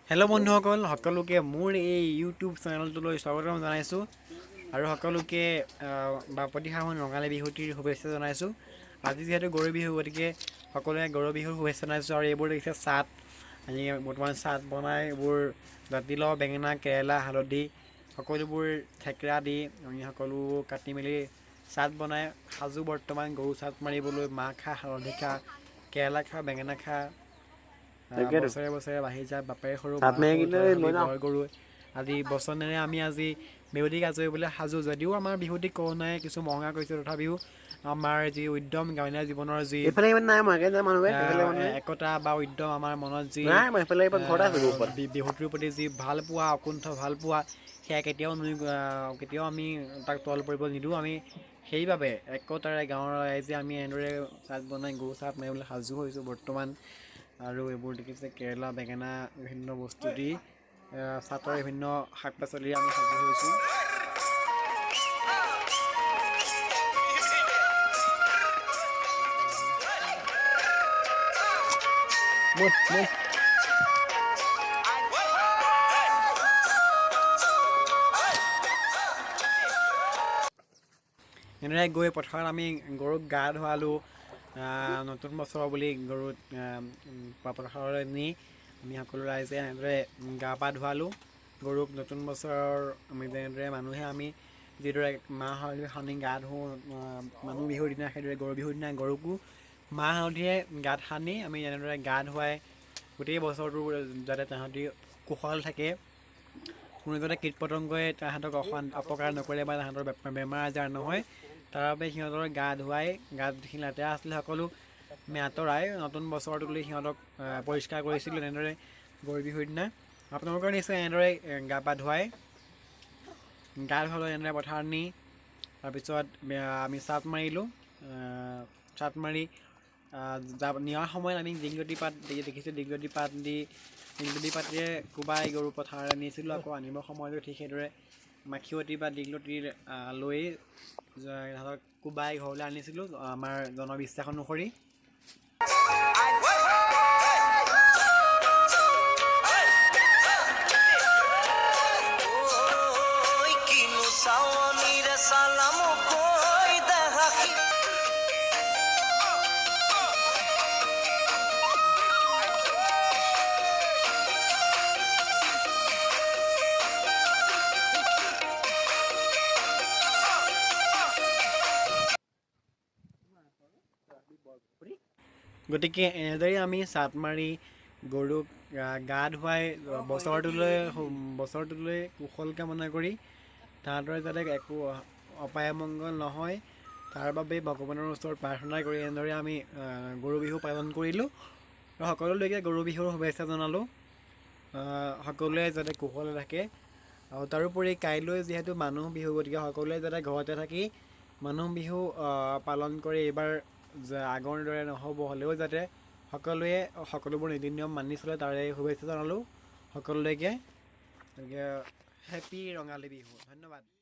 Hello' বন্ধুসকল, সকলোকে মোৰ এই ইউটিউব চেনেলটোলৈ স্বাগতম জনাইছোঁ আৰু সকলোকে বাপতি সাহোন ৰঙালী বিহুটিৰ শুভেচ্ছা জনাইছোঁ। আজি যিহেতু গৰু বিহু, গতিকে সকলোৱে গৰু বিহুৰ শুভেচ্ছা জনাইছোঁ। আৰু এইবোৰ দেখিছে চাট, আমি বৰ্তমান চাট বনাই এইবোৰ জাতিলাও, বেঙেনা, কেৰেলা, হালধি সকলোবোৰ থেকেৰা দি আমি সকলো কাটি মেলি চাট বনাই সাজু বৰ্তমান গৰু চাট মাৰিবলৈ। মাহ খা, হালধি খা, কেৰেলা খা, বেঙেনা খা, বছৰে বছৰে বাঢ়ি যায় বাপেৰে সৰু গৰু আদি বচনেৰে আমি আজি বিহুটিক আজৰিবলৈ সাজু। যদিও আমাৰ বিহুটিক কৰোণাই কিছু মহঙা কৰিছে, তথাপিও আমাৰ যি উদ্যম, গাঁৱলীয়া জীৱনৰ যি একতা বা উদ্যম, আমাৰ মনত যি বিহুটোৰ প্ৰতি যি ভালপোৱা, অকুণ্ঠ ভালপোৱা, সেয়া কেতিয়াও কেতিয়াও আমি তাক তল পৰিব নিদিওঁ। আমি সেইবাবে একতাৰে গাঁৱৰ ৰাইজে আমি এনেদৰে চাট বনাই গৰু চাট মাৰিবলৈ সাজু হৈছোঁ বৰ্তমান। আৰু এইবোৰ দেখিছে কেৰেলা, বেঙেনা বিভিন্ন বস্তু দি চাটৰ বিভিন্ন শাক পাচলি আমি সাজু হৈছোঁ। এনেদৰে গৈ পথাৰত আমি গৰুক গা ধুৱালোঁ নতুন বছৰ বুলি। গৰুক পথাৰলৈ নি আমি সকলো ৰাইজে এনেদৰে গা পা ধুৱালোঁ গৰুক। নতুন বছৰৰ আমি যেনেদৰে মানুহে আমি যিদৰে মাহ হালধি সানি গা ধুওঁ মানুহ বিহুৰ দিনা, সেইদৰে গৰু বিহুৰ দিনা গৰুকো মাহ হালধিৰে গাত সানি আমি যেনেদৰে গা ধুৱাই গোটেই বছৰটো যাতে তাহাঁতি কুশল থাকে, কোনো যাতে কীট পতংগই তাহাঁতক অপকাৰ নকৰে বা তাহাঁতৰ বেমাৰ আজাৰ নহয়, তাৰ বাবে সিহঁতৰ গা ধুৱাই গাত যিখিনি লেতেৰা আছিলে সকলো আমি আঁতৰাই নতুন বছৰটোলৈ সিহঁতক পৰিষ্কাৰ কৰিছিলোঁ এনেদৰে গৰু বিহুৰ দিনা। আপোনালোকৰ নিশ্চয় এনেদৰে গা পা ধুৱাই গা ধুৱালৈ এনেদৰে পথাৰত নি তাৰপিছত আমি চাট মাৰিলোঁ। চাট মাৰি নিয়াৰ সময়ত আমি দীঘলতি পাত দেখিছোঁ, দীঘলতি পাত দি দীঘলতি পাতেৰে কোবাই গৰু পথাৰলৈ নিছিলোঁ। আকৌ আনিবৰ সময়তো ঠিক সেইদৰে মাখিয়তী বা দীঘলতিৰ লৈ সিহঁতক কোবাই ঘৰলৈ আনিছিলোঁ আমাৰ জনবিশ্বাস অনুসৰি। গতিকে এনেদৰেই আমি চাট মাৰি গৰুক গা ধুৱাই বছৰটোলৈ কুশল কামনা কৰি তাহাঁতৰ যাতে একো অপায় অমংগল নহয় তাৰ বাবে ভগৱানৰ ওচৰত প্ৰাৰ্থনা কৰি এনেদৰে আমি গৰু বিহু পালন কৰিলোঁ। আৰু সকলোলৈকে গৰু বিহুৰ শুভেচ্ছা জনালোঁ, সকলোৱে যাতে কুশলে থাকে। আৰু তাৰোপৰি কাইলৈ যিহেতু মানুহ বিহু, গতিকে সকলোৱে যাতে ঘৰতে থাকি মানুহ বিহু পালন কৰি এইবাৰ আগৰ দৰে নহ'ব, হ'লেও যাতে সকলোৱে সকলোবোৰ নীতি নিয়ম মানি চলে তাৰে শুভেচ্ছা জনালোঁ সকলোলৈকে। গতিকে হেপী ৰঙালী বিহু, ধন্যবাদ।